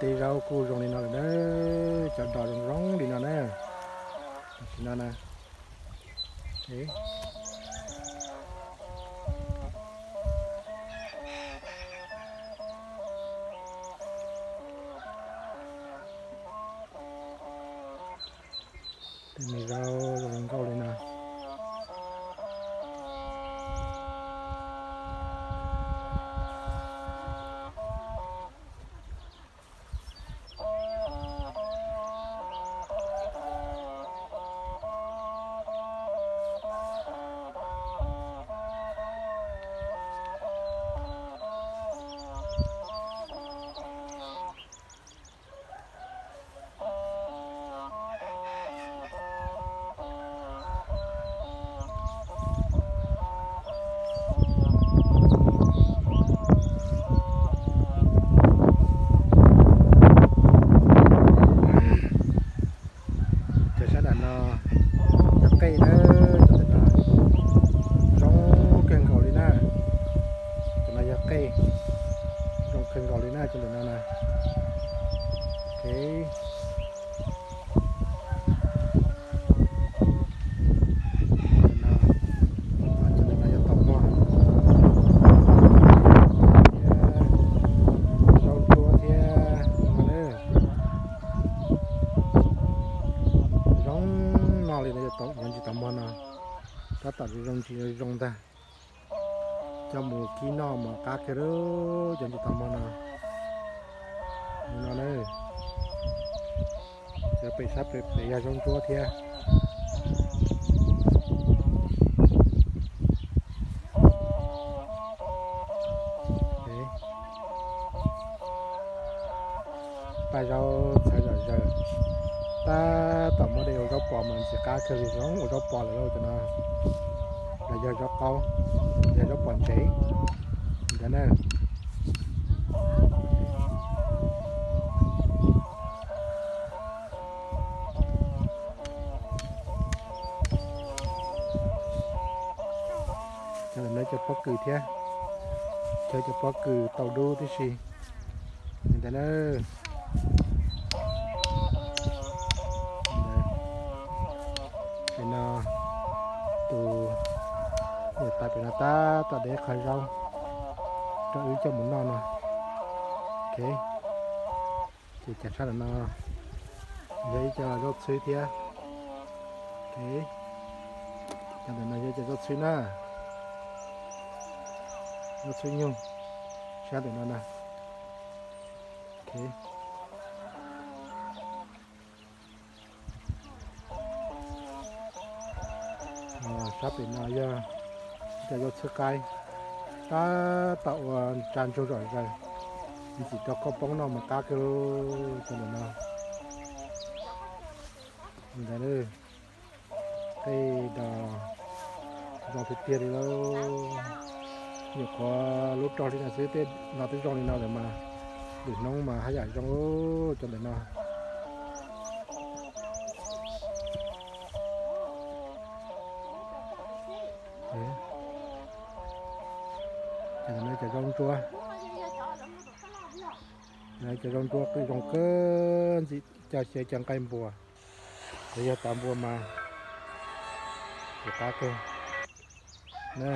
teb zaub kuj zoo li no lawm na, cov dos zoo zoo li no na. Tam sim no na, tej me zaub zoo nkauj li no. Cov sab nram no yog qej na, cov ntawm no zoo kawg nkaus li na. Cov no yog qej zoo kawg nkaus li na, cov ntawm no na. Ok. Cov ntawm no yog taum muag thiab zaub ntsuab thiab no na. Zoo no li no, cov ntsis taum muag no tab tom zoo ntsis zoo ntag. Coj mus kib noj mas qab kawg li cov ntsis taum muag no. No na, cov pem sab pem pem yog zaub ntsuab thiab. Paj zaub txhawv zom zaws, tab tom muab de ua zaub pos mas ntxim qab kawg li, zoo ua zaub pos lawm lauj cov no. Los yog zaub qaub, yog zaub pos ntsev ntawd na. Cov ntawm no cov pob kws thiab, cov, cov pob kws tau dub tib si ntawd na. Pem no, tus niam tais pem no tab tom de qhov zaub rau wb coj mus noj no. Ok, ces cov sab ntawm no yog ib co zaub txhwb thiab. Ok, cov ntawm no yog cov zaub txhwb na, zaub txhwb nyuj, sab ntawm no na. Ok. Sab pem no yog cov zaub txhwb qaib, tab tom ua tsa ntsug zom zaws, ntxim rau koj poob noj mas qab kawg li cov ntawm no. Ntawd, qej dos zoo tiag tiag li lauj. Nyuam qhuav lub rog li no xwb tej no twb zoo li no lawm mas, lwm hnub mas haj yam zoo cov ntawm no. Cov zaub ntsuab, cov zaub ntsuab qwj zoo kawg, ntxim coj xyaw cov nqaij npua. Yog yog tav npua mas ntxim qab kawg na.